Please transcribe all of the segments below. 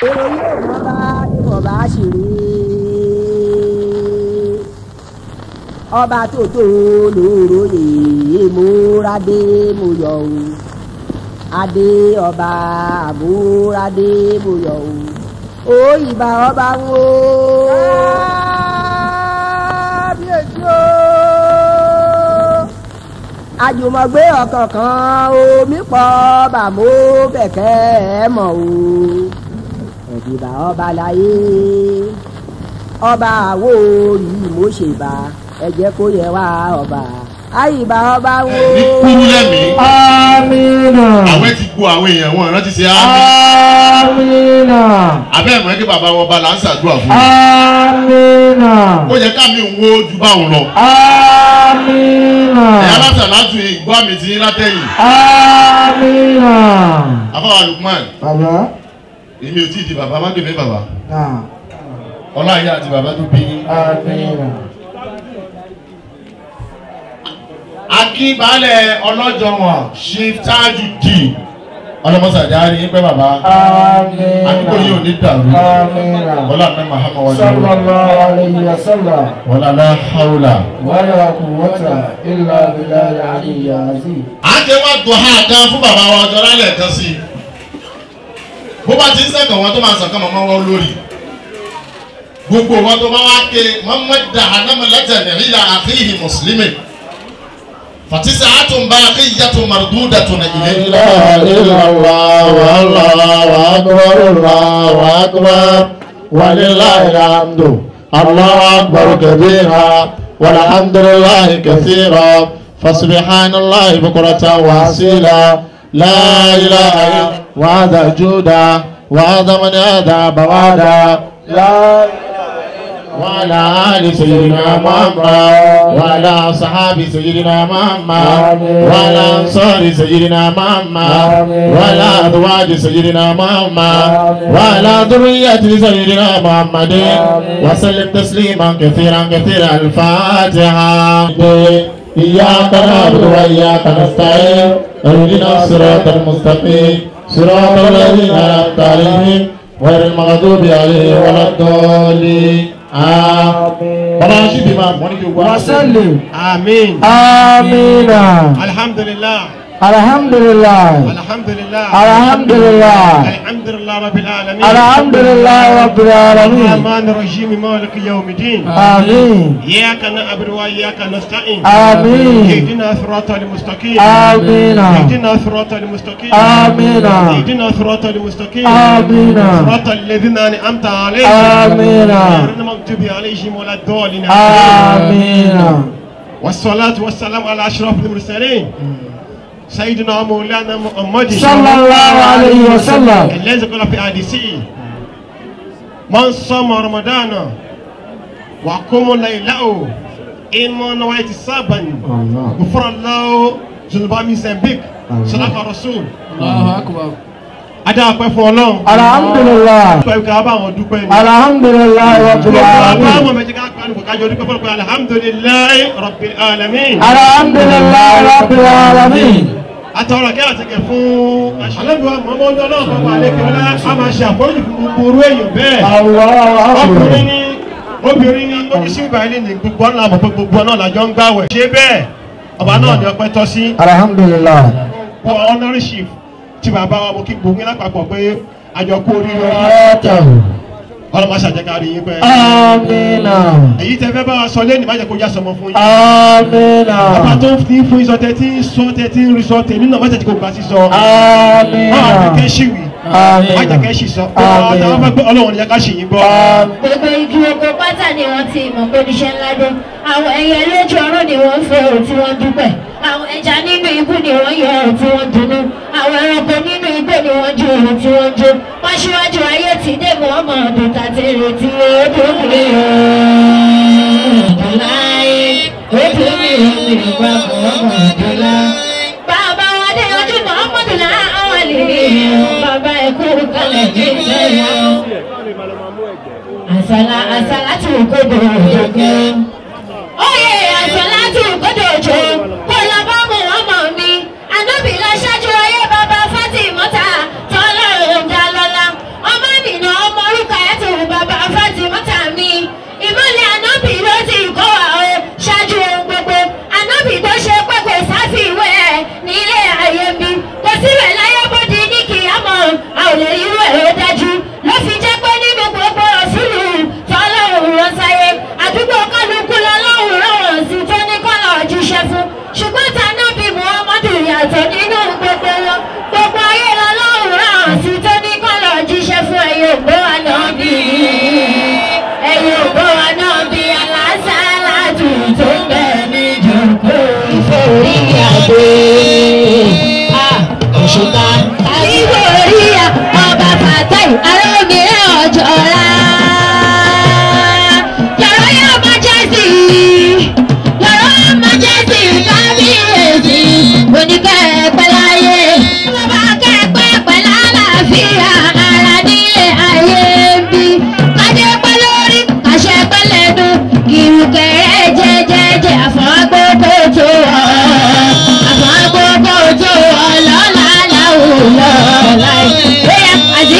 Èrò yóò mọ bá ìwọ̀n bá ṣeré. Ọba tó tó lóró yèé múradé mo yọ̀ o. Adé ọba àmúradé mo yọ̀ o. Ó ìbà ọba ń wo. Kábíyèsí o. Àjùmọ̀gbé ọ̀kọ̀ọ̀kan omi pọ̀ bàmó bẹ̀kẹ́ ẹ̀ mọ̀ o. Ẹ̀dìbà ọba láyé. Ọba àwo orí mo ṣèbà ẹ jẹ́ kó yẹ wá ọba. Àyìnbá ọba wo. Ní kúrú lẹ́mìí. Amina. Àwẹ̀ ti gbọ́ àwọn èèyàn wọn rántí ṣe ámì. Amina. Abẹ́ ẹ̀mọ́ kí bàbá wọn bá là ń ṣàdúrà fún mi. Amina. Ó yẹ ká mi wo ju báwọn lọ. Amina. Ẹ̀yà látàlátù ìgbọ́ àmì ti yín látẹ̀yìn. Amina. Afáwa Lukman. Bàbá. Èmi ò tí ì di bàbá, má gbèmí bàbá. Náà. Ọlá ìyá àti bàbá tó bí yín. Amina. Akínbalẹ̀ ọlọ́jọ̀wọ̀n Chief Tajudeen ọlọ́mọsàjà rí pẹ́ bàbá. Amina. Àdúgbò yìí ò ní dàrú. Amina. Wọlá ní Muhammad wàlú. Sallallahu alayhi wa sallam. Wọlá la hawla. Wala quwwata illa billahi al-aliyyil azim. À ń tẹ́ wá dùn ha gan fún bàbá wa ọjọ́ lálẹ́ kan sí i. Bó bá ti ń sẹ̀kàn wọn tó máa sàkàn màmá wọn lórí. Gbogbo wọn tó bá wá ké Muhammad dàhánámọ́lẹ́tẹ̀ nìyíyá àfihì mùsùlùmí. Fatisa'atun baqiyatun mardudatun ilayhi. La ilaha illallah wallahu akbar Allahu akbar walillahil hamdu Allahu akbar kabira walhamdulillahi kathira fasubhanallahi bukratan wa asila la ilaha illa wa hadha juda wa hadha man hadha bawada la وعلى آل سيدنا محمد وعلى أصحاب سيدنا محمد وعلى أنصار سيدنا محمد وعلى أزواج سيدنا محمد وعلى ذرية سيدنا محمد وسلم تسليما كثيرا كثيرا. الفاتحة. إياك نعبد وإياك نستعين اهدنا الصراط المستقيم صراط الذين أنعمت عليهم غير المغضوب عليهم ولا الضالين. Bàbá ṣì bí máa mọ́ ní kí o wá. Wasallim. Àmín. Amina. Alhamdulillah. Alhamdulillah. Alhamdulillah. Alhamdulillah. Alhamdulillah Rabbil Alamin. Alhamdulillah Rabbil Alamin. Rahman Rahim Maliki Yawmiddin. Amin. Iyyaka na'budu wa iyyaka nasta'in. Amin. Ihdina siratal mustaqim. Amina. Ihdina siratal mustaqim. Amina. Ihdina siratal mustaqim. Amina. Siratal ladzina an'amta alayhim. Amina. Ghayril maghdubi alayhim waladdallin. Amina. Wassalatu wassalamu ala ashrafil mursalin. سيدنا مولانا محمد صلى الله عليه وسلم الذي قال في حديثه من صام رمضان وقام ليله إيمانا واحتسابا غفر الله ذنوبه من ذنبك. صدق الرسول. الله أكبر. Adá ọpẹ́ fún Ọlọ́run. Alhamdulillah. Dúpẹ́ ká bá wọn dúpẹ́ ni. Alhamdulillah Rabbil Alamin. Alamin. Àwọn méjì ká panu kò kájọ dúpẹ́ fún alhamdulillah Rabbil Alamin. Alhamdulillah Rabbil Alamin. Àtọ̀rọ̀ kí àtẹ̀kẹ̀ fún aṣáájú Muhammadu Ọlọ́run bàbá àlekè ọlá a máa ṣe àforíjì fún gbogbo orú èèyàn bẹ́ẹ̀. Ọkùnrin ni obìnrin ni lójú sí ìgbà ilé ní gbogbo ọ̀nà àmọ̀ pé gbogbo ọ̀nà làjọ ń gbàwẹ̀. Ṣé bẹ́ẹ̀ ọba náà ni ọpẹ́ tọ́ sí. Alhamdulillah. Honorary chief tí bàbá wa mo kí gbogbo yín lápapọ̀ pé àjọ kú oríire ọdún. Ọlọ́mọ aṣàjẹkárí yín pẹ́. Amina. Èyí tẹ fẹ́ bá wa sọ lẹ́nu má jẹ́ kó já sọmọ fún yín. Amina. Ọba tó ń fi fún sọ tẹ tí ń sọ tẹ tí ń rí sọ tèmi náà má jẹ́ kó gbà sí sọ. Amina. Má jẹ́ kẹ́ ṣì wí. Má jẹ́ kẹ́ ṣì sọ. Ọlọ́run fẹ́ pé Ọlọ́run ní ká ṣì yín gbọ́. Gbogbo igi oko pátá ni wọ́n ti mọ̀ pé oníṣẹ́ ńlá dé. Àwọn ẹyẹ lójú ọ̀run ni wọ́n fẹ́ òun tí wọ́n dúpẹ́. Àwọn ẹja nínú ibú ni wọ́n yọ òun tí wọ́n dunnú. Àwọn ẹranko nínú igbó ni wọ́n jó òun tí wọ́n jó. Wọ́n ṣíwájú ayé ti dé mọ́ ọmọ ọdún tàti retí ọdún mi ọdún láyé. Ọdún mi ìgbà ọmọ ọdún láyé. Bàbá wa dé ọdún mọ́ ọmọdún láwọn lè bàbá ẹ̀kú kalẹ̀ ní ìlẹ́yà. Àsàlá àsàlá tí kò dòdò kẹ́. Oyè àsàlá tí kò dòjò kò lọ bá mu ọmọ mi. Ànábì lọ ṣáájú ayé bàbá Fátímọ́tà tọ́lọ́run dá lọ́lá. Ọmọ mi náà.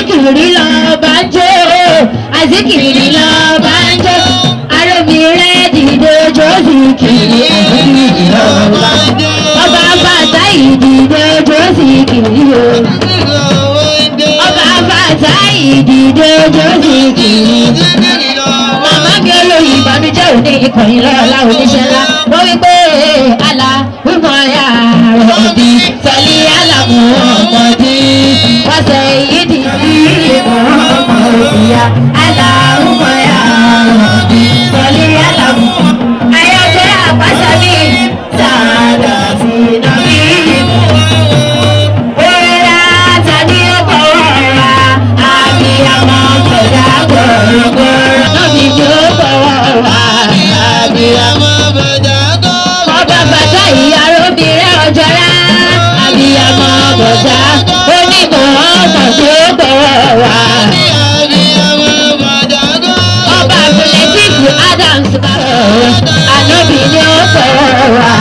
Àzíkìrì lọ bá ń jó, àzíkìrì lọ bá ń jó. Arómi rẹ̀ dìde jó síkìrì, àzíkìrì lọ bá ń jó. Ọba bàtà ìdìde jó síkìrì o. Ọba bàtà ìdìde jó síkìrì. Màmá mi olóyè ìbànújẹ́ òní ìkànnì lọ́la oníṣẹ́ ńlá. Wọ́n wí pé àlà wímọ̀ ya rọ̀bì sọ̀lí àlàmú ọmọdé. Wọ́n sọ èyí di sí ọmọ òbíya. Àlà wímọ̀ ya rọ̀bì sọ̀lí àlàmú. Ayọ̀jẹ́ àpáṣá mi sàdà sí nàbí. Òrà tàbí ọkọ̀ ọ̀rà àbí àwọn ọ̀gá gbọ̀rọ̀gbọ̀rọ̀. Nàbí yóò bọ̀ wá àbí àwọn ọba bàtà ìyàrá ọjọ́rá àbíyamọ bọ̀dá onímọ̀ ọmọ tó bọ̀wọ̀ wá. Ọba Abdulateef Adams ànábì ni ó bọ̀wọ̀ wá.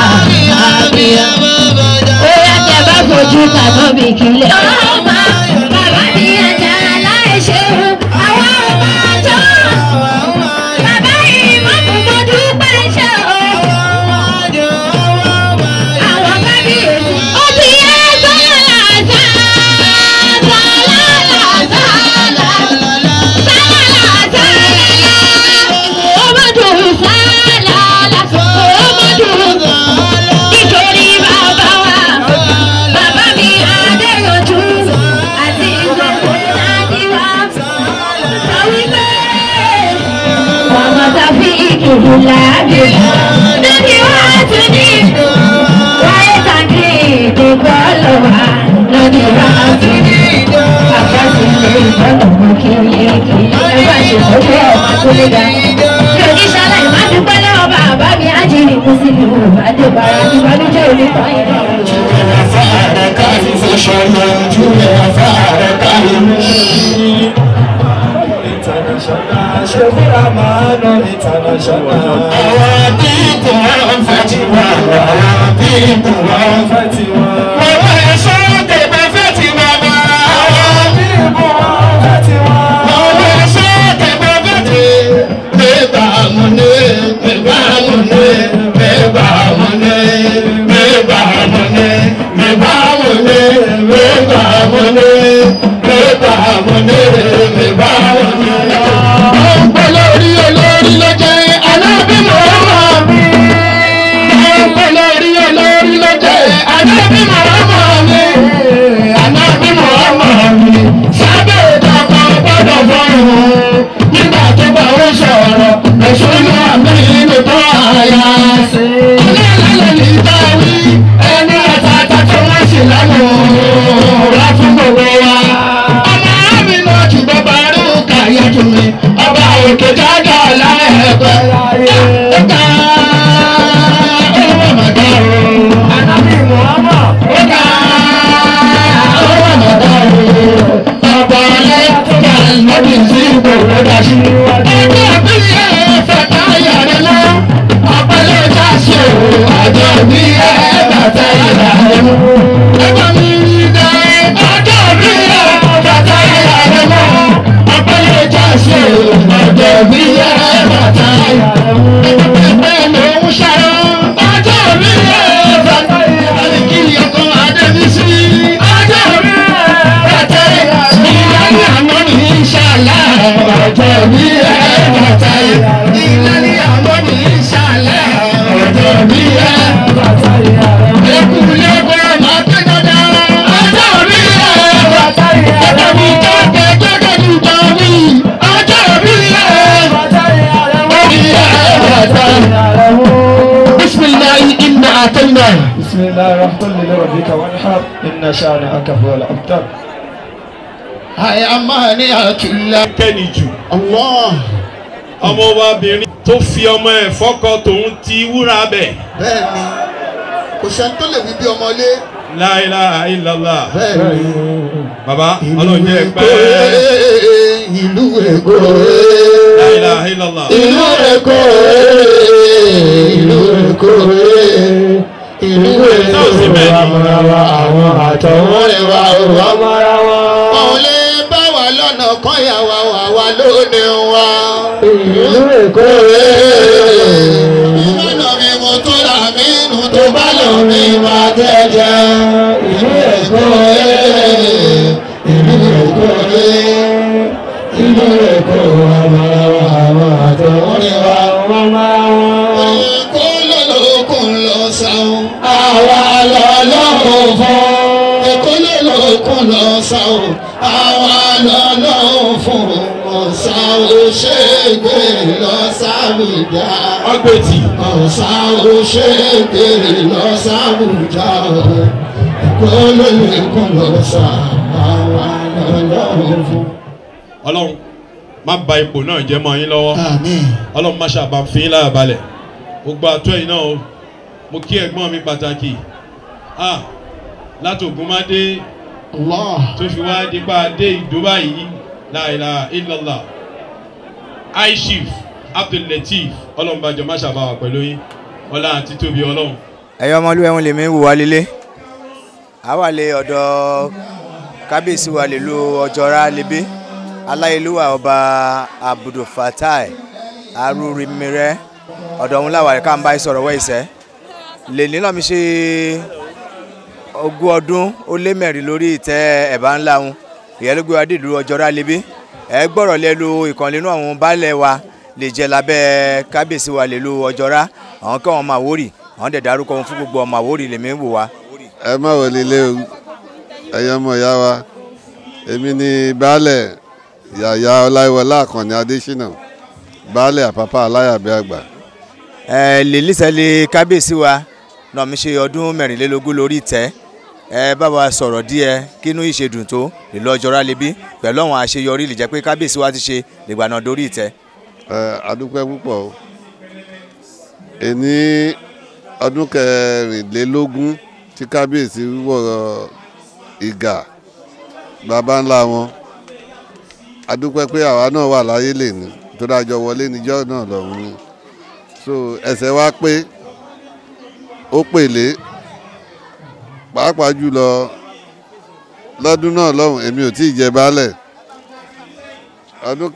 Ó yá tẹ bá fojú kànábì kílẹ̀. Ọmọ bàbá mi ẹja aláìṣe àwọn ọmọ àjọ. Bàbá ìmọ̀mù mo dúpẹ́ ṣe o. Àwọn kábíyèsí. Ó ti yẹ sálà sálà sálà sálà sálà. Ọmọdún sálà ọmọdún. Nítorí bàbá wa, bàbá mi Adéyanjú àti gbogbo Nàìjíríà. Sọ wípé ọmọ Tàfíìkì Láàbì. Níbi wá tún ní wáyé tàbí ìdìbò lọ́wọ́ lórí wá tún ní. Àkọsílẹ̀ ìtọ́nà mú kiri kiri ẹ bá ṣe sókè ọmọ tó lé ga. Mi ò ní ṣaláì má dúpẹ́ lọ́wọ́ bàbá mi ájìrì Mùsùlùmí Adébára ìbànújẹ́ onítàn ìbọn. Olórí olórí ló jẹ́ alábí mọ̀ọ́mọ̀ mi. Olórí olórí ló jẹ́ alábí mọ̀ọ́mọ̀ mi. Alábí mọ̀ọ́mọ̀ mi. Sábẹ́ ìjọba gbọ́dọ̀ fọ́rùn. Nígbà tó bá ń sọ̀rọ̀, ẹ̀sùn náà mi ló tọ́ àyà. Ọlọ́lọ́lọ́ ní ìtàwí, ẹni àtàtà tó wọ́n sì lánàá. Rà fún gbogbo wa. Ọmọ mi náà ti gbọ́ bàárù kàyà tún mi. Ọba òkè jágà láẹ̀pẹ́. Ó ga owó màdá o. Ó ga owó màdá o. Ọba ọlẹ́tọ́gbà lọ́dún sí ìgbòho dá sí. Ẹgbẹ́ àbíyẹ fẹ̀tà yàrá lọ. Ọpẹ́ ló já sí o. Àjọ bí ẹ bàtà yàrá lọ. Ẹgbẹ́ mi dá àjọ bí ẹ bàtà yàrá lọ. Ọpẹ́ ló já sí o. Àjọ bí ẹ bàtà yàrá lọ. Ẹgbẹ́ ló ń ṣàrọ̀. Àjọ bí ẹ bàtà yàrá lọ. Kí ọkọ̀ Adébísí. Àjọ bí ẹ bàtà yàrá lọ. Ìlànà àná ní ìṣàlá. Àjọ bí ẹ bàtà yàrá lọ. Ìlànà àná ní ìṣàlá. Àjọ bí ẹ bàtà yàrá lọ. Ẹkùnlé kọ́ máa ké dandan. Àjọ bí ẹ bàtà yàrá lọ. Ẹgbẹ́ mi tọ́kẹ́ tọ́kẹ́ ní ìjọ mi. Àjọ bí ẹ bàtà yàrá lọ. Bí ẹ bàtà yàrá lọ. Bisimilahi inna atayna. بسم الله الرحمن لربك وانحر إن شانئك هو الأبتر. Àyàmáníyàtúlá. Kẹ́ni jù. Allah. Ọmọ ọbabìnrin tó fi ọmọ ẹ̀ fọ́kọ tòun ti wúrà bẹ̀. Bẹ́ẹ̀ni, kò sẹ́ni tó lè wí bí ọmọlé. La ilaha illallah. Bẹ́ẹ̀ni. Bàbá Ọlọ́run jẹ́ pẹ́. Ìlú Èkó. La ilaha illallah. Ìlú Èkó. Ìlú Èkó. Ìlú Èkó. Àwọn àtọ̀hún Wọ́n lè wá òwò. ọmọra wọn. Wọ́n lè bá wa lọ. lọ́nà kan yà wá wà wá lónìí wa. Ìlú Èkó Ìlànà mi mo tó là mí nù tó bá lọ mi máa tẹ́jẹ́. Ìlú Èkó Ìlú Èkó Ìlú Èkó àwọn àtọ̀húnrin wa wọ́n máa wọ́n. Èkó lọ́lọ́kùn lọ sáwọn. Àwa lọ́lọ́run fún. Èkó lọ́lọ́kùn lọ sáwọn. Àwa lọ́lọ́run fún. Ọ̀sà ò ṣe é gbé lọ sábùjá. Ọgbẹ́tì. Ọ̀sà ò ṣe é gbé lọ sábùjá. Èkó lọ́lọ́kùn lọ sáwọn. Àwa lọ́lọ́run fún. Ọlọ́run má ba ipò náà jẹ́ mọ́ yín lọ́wọ́. Àmín. Ọlọ́run má ṣàbà fi yín lára balẹ̀. Gbogbo àtọ́ yìí náà o. Mo kí ẹ̀gbọ́n mi pàtàkì. Ah, látògúnmádé Allah. tó fi wá dípa dé ìdó báyìí. La ilaha illallah. High Chief Abdul-Lateef Ọlọ́run bàjọ́ má ṣàbà wà pẹ̀lú yín. Ọlá àti tóbi Ọlọ́run. Ẹ̀yin ọmọlúwẹ̀ ń lèmi wò wá lélẹ̀. A wà lé ọ̀dọ̀ kábíyèsí wa lè lo Ọjọ́ra lébé. Aláyélúwà ọba Abdulfatai Arúrimírẹ́ ọ̀dọ̀ òun láwàá ká ń bá sọ̀rọ̀ wọ́ ìṣẹ́. Lèní náà mi ṣe 20 ọdún ó lé mẹ́rin lórí ìtẹ́ ẹ̀bá ńlá wọn. Ìyẹn ló gbé wa dé ìlú Ọjọ́ra lébé. Ẹ gbọ́rọ̀ lẹ́lu ìkànnì inú àwọn baálẹ̀ wa lè jẹ́ lábẹ́ kábíyèsí wa lè lo Ọjọ́ra. Àwọn kí wọn máa wórì, àwọn dẹ̀ dárúkọ wọn fún gbogbo ọmọ Àwórì lèmi wò wá. Ẹ má wọlé ilé o, ẹ̀yin ọmọ ìyá wa, èmi ni baálẹ̀ Yàyà Ọláìwọlá Àkànní Adésínà, baálẹ̀ Àpápá Aláyàbí àgbà. Ẹ lè lísẹ̀lẹ̀ kábíyèsí wa náà mi ṣe 24 ọdún lórí ìtẹ́. Ẹ bá wa sọ̀rọ̀ díẹ̀ kínú ìṣèdùn tó ìlú Ọjọ́ra lébí pẹ̀lú àwọn àṣeyọrí lè jẹ́ pé kábíyèsí wa ti ṣe lìgbà náà dórí ìtẹ́. Ẹ adúpẹ́ púpọ̀ o. Èní 24 ọdún tí kábíyèsí wọ̀ ìgà bàbá ńlá wọn. Adúpẹ́ pé àwa náà wà láyé lèní tó dájọ́ wọlé níjọ́ náà lọ́hùn ni. So ẹsẹ̀ wa pé ó pèlé pàápàá jùlọ lọ́dún náà lọ́hùn èmi ò tíì jẹ baálẹ̀. Ọdún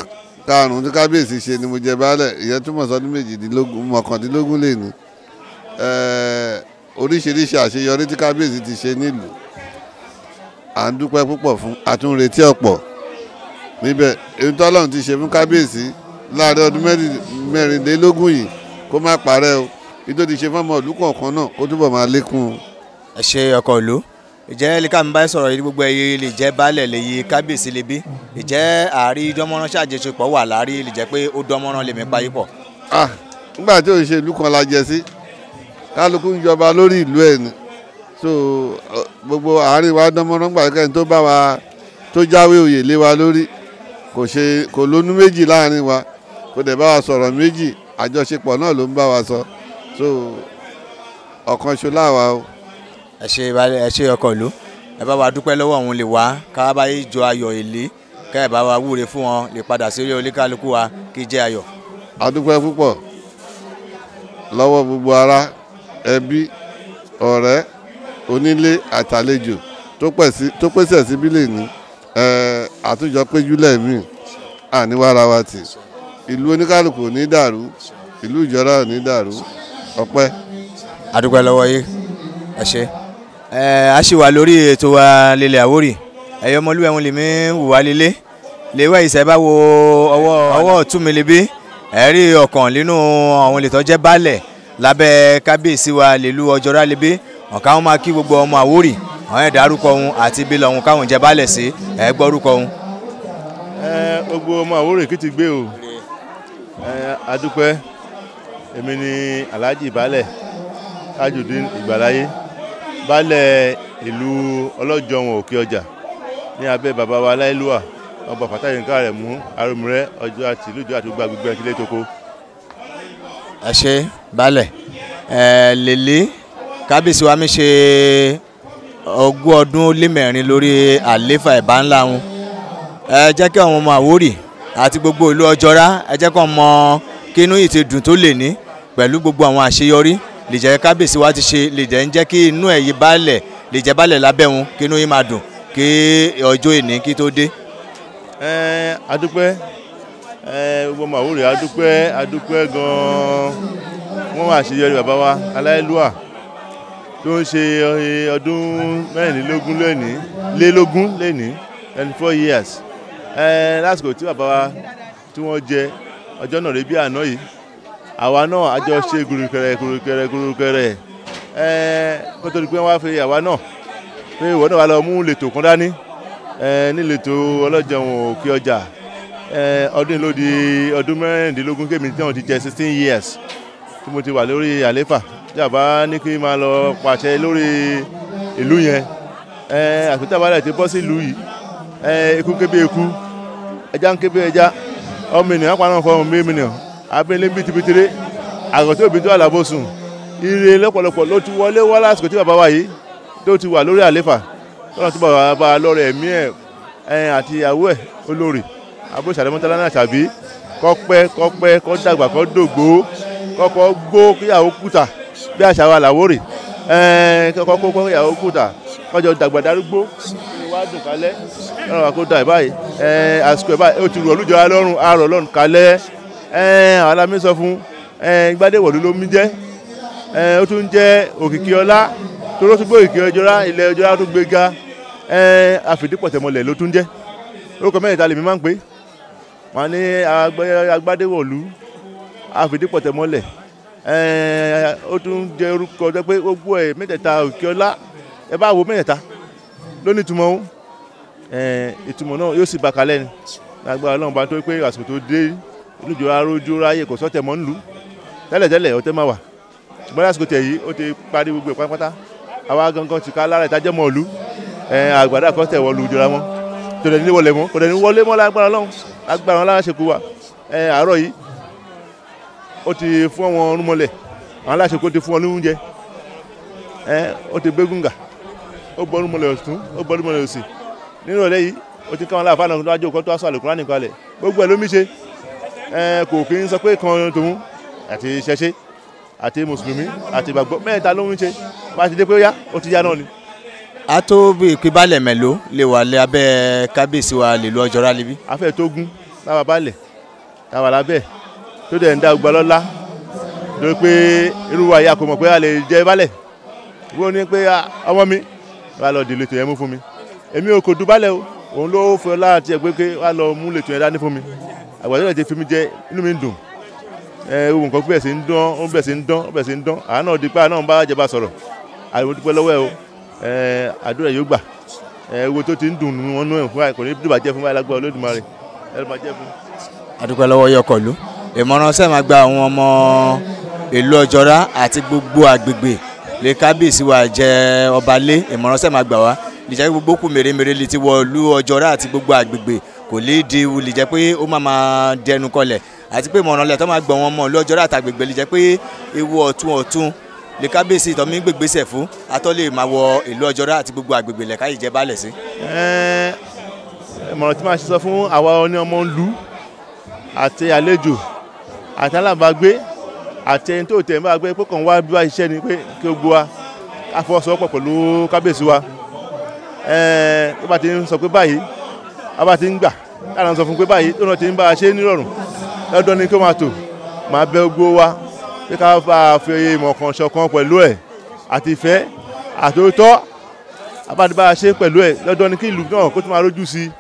5 tí kábíyèsí ṣe ni mo jẹ baálẹ̀, ìyẹn túmọ̀ sọdún 19 lèní. Oríṣiríṣi àṣeyọrí tí kábíyèsí ti ṣe nílùú à ń dúpẹ́ púpọ̀ fún, àtúnretí ọ̀pọ̀ níbẹ̀. Èyí tọ́lọ́run ti ṣe fún kábíyèsí láàrin ọdún 24 yìí kó má parẹ́ o. Èyí tó ti ṣe fún ọmọ ìlú kọ̀ọ̀kan náà kó túbọ̀ máa lékún o. Ẹ ṣe ọkọ ìlú. Ìjẹ́ lè mi bá sọ̀rọ̀ yìí gbogbo ẹyẹ lè jẹ́ baálẹ̀ lè yí kábíyèsí lè bí. Ìjẹ́ àárí dánmọ́rán ṣàjẹsọpọ̀ wà láàrí lè jẹ́ pé ó dánmọ́rán lèmi pa yípọ̀. Ah, nígbà tí òun ṣe ìlú kan la jẹ sí, kálukú ń jọba lórí ìlú ẹ̀ ni. So gbogbo àárín wa dánmọ́rán gbà kẹ́ni tó bá wa tó jáwé oyè lé wa lórí kò ṣe kò lónú méjì láàrin wa, kò dẹ̀ bá wa sọ̀rọ̀ méjì, àjọṣepọ̀ náà ló ń bá wa sọ. So ọ̀kan ṣo láwa o. Ẹ ṣe ẹ ṣe ọkọ ìlú. Ẹ bá wa dúpẹ́ lọ́wọ́ òun lè wá ká bá yí jọ ayọ̀ èlé ká ẹ bá wa wúre fún wọn lè padà sí orí oníkálukú wa kí jẹ́ ayọ̀. A dúpẹ́ púpọ̀ lọ́wọ́ gbogbo ará, ẹbí, ọ̀rẹ́, onílé àtàlejò tó pèsè síbí lè ní àtúnjọ péjú lẹ́ẹ̀mí àníwára wa tì. Ìlú oníkálukú ò ní dàrú, ìlú Ìjọra ò ní dàrú. Ọpẹ́. A dúpẹ́ lọ́wọ́ yìí. Ẹ ṣe. Ẹ a ṣì wà lórí ètò wa lélẹ̀ Àwórì. Ẹ̀yin ọmọlúwẹ̀ ń lèmi wò wá lélẹ̀. Lèwẹ̀ ìṣẹ́ bá wo ọwọ́ ọ̀tún mi lébi. Ẹ rí ọ̀kan nínú àwọn olùtọ́ jẹ́ baálẹ̀ lábẹ́ kábíyèsí wa lèlú Ọjọ́ra lébi. Ọ̀kan wọn máa kí gbogbo ọmọ Àwórì. Àwọn ẹ̀dá arúkọ wọn àti ibi lọ́hùn káwọn jẹ́ baálẹ̀ sí. Ẹ gbọ́ orúkọ wọn. Ẹ gbogbo ọmọ Àwórì kì í ti gbé o. Ẹ adúpẹ́. Èmi ni Alhaji Baálẹ̀ Tajudeen Ìgbàláyé, baálẹ̀ ìlú Ọlọ́jọ̀wọ̀n Òkè Ọjà ní abẹ́ bàbá wa Aláìlúwà ọba Fatai Yinka Aremu Aromire ọjọ́ àti ìlú ìjọ àti gbogbo agbègbè akílẹ̀ tókó. Ẹ ṣe baálẹ̀. Ẹ lèlé kábíyèsí wa mi ṣe 24 ọdún lórí àléfà ẹ̀bá ńlá wọn. Ẹ jẹ́ kí àwọn ọmọ Àwórì àti gbogbo ìlú Ọjọ́ra ẹ jẹ́ kó mọ kí inú yìí ti dùn tó lè ní pẹ̀lú gbogbo àwọn àṣeyọrí lè jẹ́ kábíyèsí wa ti ṣe lè jẹ́ ń jẹ́ kí inú ẹ̀ yí baálẹ̀ lè jẹ́ baálẹ̀ lábẹ́ wọn kí inú yìí máa dùn kí ọjọ́ ìní kí tó dé. Adúpẹ́ gbogbo ọmọ Àwórì adúpẹ́ adúpẹ́ gan-an wọ́n wá àṣeyọrí bàbá wa aláìlúwà tó ń ṣe ọdún mẹ́rìnlélógún lónìí lélógún lónìí 24 years lásìkò tí bàbá wa tí wọ́n jẹ ọjọ́ náà rí bí àná yìí àwa náà a jọ ṣe gùrùkẹrẹ gùrùkẹrẹ gùrùkẹrẹ kó tó di pé wọ́n á fi àwa náà pé ìwọ náà wà lọ mú lètò kan dání níletò ọlọ́jẹun òkè ọjà ọdún ló di ọdún mẹ́rìndínlógún kémi tí wọ́n ti jẹ 16 years tí mo ti wà lórí àléfà jàmbá ní kí n máa lọ pàṣẹ lórí ìlú yẹn àpótí àbálẹ̀ ti bọ́ sí ìlú yìí eku kébé eku ẹja ń kébé ẹja ọmọ ènìyàn pa náà fọmọ ènìyàn abẹ́lé ń bìtìbìtìrẹ àgọ́tí òbí tó àlàbòsùn ire lọ́pọ̀lọpọ̀ ló ti wọlé wá lásìkò tí bàbá wa yìí tó ti wà lórí àléfà tọ́lá tó bàbá bá lọ́rẹ̀ ẹ̀mí ẹ̀ àti ìyàwó ẹ̀ olórí àbúrò sàlẹ̀mọ́tálá náà tàbí kọ́pẹ́ kọ́pẹ́ kọ́ dàgbà kọ́ dògbó kọ́kọ́ gbó kíyàwó kùtà bí àṣà wa làwórì kọ́kọ́ kó kíyàwó kùtà kọ́jọ dàgbà darúgbó wá dùn kálẹ̀ lọ́rùn wa kó dà báyìí àsìkò ẹ̀ báyìí ó ti rọ̀ olújọra lọ́rùn àrọ̀ lọ́rùn kálẹ̀ àwọn alámi sọ fún Gbádéwọ̀lú ló mí jẹ́ ó tún jẹ́ òkìkí ọlá tó ló tún gbé òkìkí ọjọ́rá ilẹ̀ ọjọ́rá tó gbé ga àfìdípọ̀tẹ̀mọlẹ̀ ló tún jẹ́ orúkọ mẹ́ta lèmi máa ń pè wọ́n ní Agbádéwọ̀lú àfìdípọ̀tẹ̀mọlẹ̀ ó tún jẹ́ orúkọ tó pé gbogbo ẹ̀ mẹ́tẹ̀ẹ̀ta òkìkí ọlá ẹ bá wo mẹ́tẹ̀ẹ̀ta ló ní ìtumọ̀ òun ìtumọ̀ náà yóò sì bá kalẹ̀ ni lágbára Ọlọ́run bá tó pé àsìkò tó dé olùjọ arójú ráyè kò sọ́tẹ̀ mọ́ nílùú tẹ́lẹ̀tẹ́lẹ̀ ọ̀tẹ̀ máa wà ṣùgbọ́n lásìkò tẹ̀ yìí ó ti parí gbogbo ẹ̀ pátápátá àwa gangan ti ká lára ìtajẹ́ mọ́ ìlú àgbàdo àkọ́tẹ̀ wọlú ìjọra mọ́ tó dẹ̀ ní wọlé mọ́ kò dẹ̀ ní wọlé mọ́ lágbára Ọlọ́run lágbára wọn lára ṣekú wa àárọ̀ yìí ó ti fún àwọn ọrùnmọlẹ̀ àwọn aláṣekú ti fún ọ ní oúnjẹ ó ti gbégúngà ó bọ́ ọrùnmọlẹ̀ ọ̀tún ó bọ́ ọrùnmọlẹ̀ òsì nínú ọ̀rẹ́ yìí ó ti káwọn aláàfáà náà tó wájú ọkọ̀ tó aṣọ àlùkùránì kalẹ̀ gbogbo ẹ̀ ló mí ṣe kò kí ń sọ pé kan tòun àti ṣẹṣẹ àti mùsùlùmí àti ìgbàgbọ́ mẹ́ta ló ń ṣe bá ti dé pé ó yá ó ti yá náà ni. A tó bí ìpínbalẹ̀ mélòó lè wà lé abẹ́ kábíyèsí wa lè lu Ọjọ́rá níbí. Afẹ́ tó gún táwa balẹ̀ táwa lábẹ́ tó dẹ̀ ń dá ọgbà lọ́lá lórí pé irú wa yà kò mọ̀ pé a lè jẹ balẹ̀ wọ́n ní pé ọmọ mi wà lọ dìlé tòyẹ́ mú fún mi èmi ò kò dùn balẹ̀ o òun ló fẹ́ láti ẹgbẹ́ pé wà lọ mú lè tòyẹ́ dání fún mi àgbàdo rẹ̀ ti fi mi jẹ inú mi ń dùn ohun nǹkan bẹ̀rẹ̀ sí ń dán ó bẹ̀rẹ̀ sí ń dán ó bẹ̀rẹ̀ sí ń dán àá náà di pé àá náà ń bá jẹba sọ̀rọ̀ àìwọ́n dúpẹ́ lọ́wọ́ ẹ o àdúrà yóò gbà owó tó ti ń dùn wọn nú ẹ̀ fún wa kò ní dùbàjẹ́ fún wa lágbára Olódùmarè ẹ ló máa jẹ́ fún. A dúpẹ́ lọ́wọ́ yọkọ̀lú ìmọ̀ràn sẹ́ẹ̀ máa gba àwọn ọmọ ìlú Ọjọ́rá àti gbogbo àgbègbè lè kábíyèsí wa jẹ ọba lé ìmọ̀ràn sẹ́ẹ̀ máa gbà wá lè jẹ́ gbogbo kù mèremère lè ti wọ ìlú Ọjọ́rá àti gbogbo àgbègbè kò lè di ewu lè jẹ́ pé ó máa máa dẹnu kọlẹ̀ àti pé ìmọ̀ràn lẹ̀ tó máa gbọ̀ wọn mọ̀ ìlú Ọjọ́rá àtàgbègbè lè jẹ́ pé ewu ọ̀tun ọ̀tun lè kábíyèsí ìtọ́mí gbègbèsẹ̀ fún atọ́ lè máa wọ ìlú Ọjọ́rá àti gbogbo àgbègbè lẹ̀ káyìí jẹ́ balẹ̀ sí. Ìmọ̀ràn tí màá ṣe sọ fún àwa oní ọmọ ìlú àti àlejò àti alábàágbé àti ẹni tó tẹ̀ ń bá gbé pé kàn wá bí wá ṣiṣẹ́ ni pé kí o gbọ́ wa ká fọwọ́sowọ́pọ̀ pẹ̀lú kábíyèsí wa tó bá ti ń sọ pé báyìí a bá ti ń gbà káàdà ń sọ fún pé báyìí tó náà ti ń bá a ṣe nírọ̀rùn lọ́dọ̀ ni kí ó máa tò máa bẹ gbogbo wa pé ká bá a fi ìmọ̀ kan ṣọ̀kan pẹ̀lú ẹ̀ àti ìfẹ́ àtòótọ́ a bá ti bá a ṣe pẹ̀lú ẹ̀ lọ́dọ̀ ni kí ìlú náà kó tún máa rójú sí i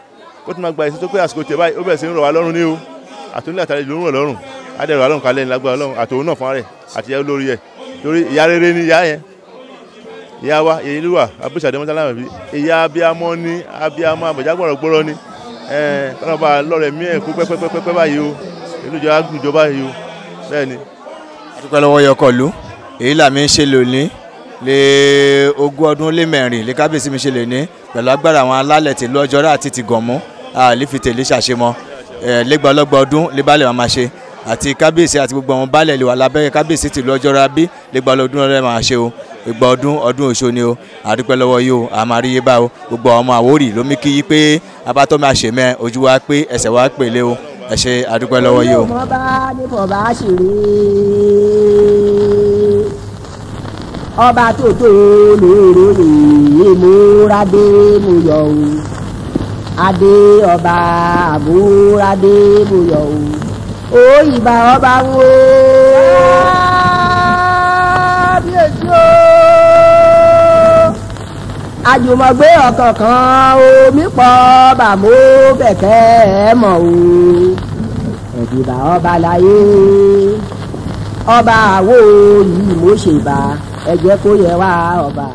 kó tún máa gba ìṣe tó pé àsìkò tẹ̀ báyìí ó bẹ̀rẹ̀ sí ń rọ̀ wá lọ́rùn ní o àtúndì àtàlẹ́ ìlú ń rọ̀ lọ́rùn adẹ̀rọ̀ alọ́run kalẹ̀ lágbára Ọlọ́run àtòun náà fún rẹ̀ àti ìyá olórí ẹ̀ torí ìyá rere ni ìyá yẹn ìyá wa èyí ló wà abúṣàdé mọ́tàlámà bí ìyá abiyamọ ní abiyamọ àbọ̀jágbọ̀rọ̀ gbọ́rọ̀ ni kọ́nà bá lọ́rẹ̀ mí ẹ̀ kú pẹ́pẹ́pẹ́pẹ́ báyìí o ìlú ìjọba gbùjọ báyìí o bẹ́ẹ̀ ni. A dúpẹ́ lọ́wọ́ yọkọ̀lú èyí làmí ń ṣe lónìí lé 24 lé kábíyèsí mi ṣe lè ní pẹ̀lú agbára àwọn alálẹ̀ tìlú Ọjọ́rá àti tìgànmú àlè fi tèlé ṣàṣemọ́ lẹ́gbàlọ́gbà ọdún lé balẹ̀ wà máa ṣe àti kábíyèsí àti gbogbo àwọn baálẹ̀ lè wà lábẹ́ kábíyèsí tìlú Ọjọ́rá bí lẹ́gbàá ọdún ọdún máa ṣe o ìgbà ọdún ọdún Ọ̀ṣun ni o a dúpẹ́ lọ́wọ́ yìí o a máa rí yé bá o gbogbo àwọn ọmọ Àwórì ló mí kí yí pé abatọ́ máa ṣe mẹ́ ojú wa pé ẹsẹ̀ wa pèlé o ẹ ṣé a dúpẹ́ lọ́wọ́ yìí o. Mo bá ní bọ̀bá ṣeré ọba tó tó lóore rèé mo ra dé mo yọ o Adé ọba àbúradé bóyọ̀ o ó ìbà ọba ń wo. Kábíyèsí o. Àjùmọ̀gbé ọ̀kọ̀ọ̀kan omi pọ̀ bàmó bẹ̀kẹ́ ẹ̀ mọ̀ o. Ẹ̀dìbà ọba láyé ọba àwo yìí mo ṣèbà ẹ jẹ́ kó yẹ wá ọba.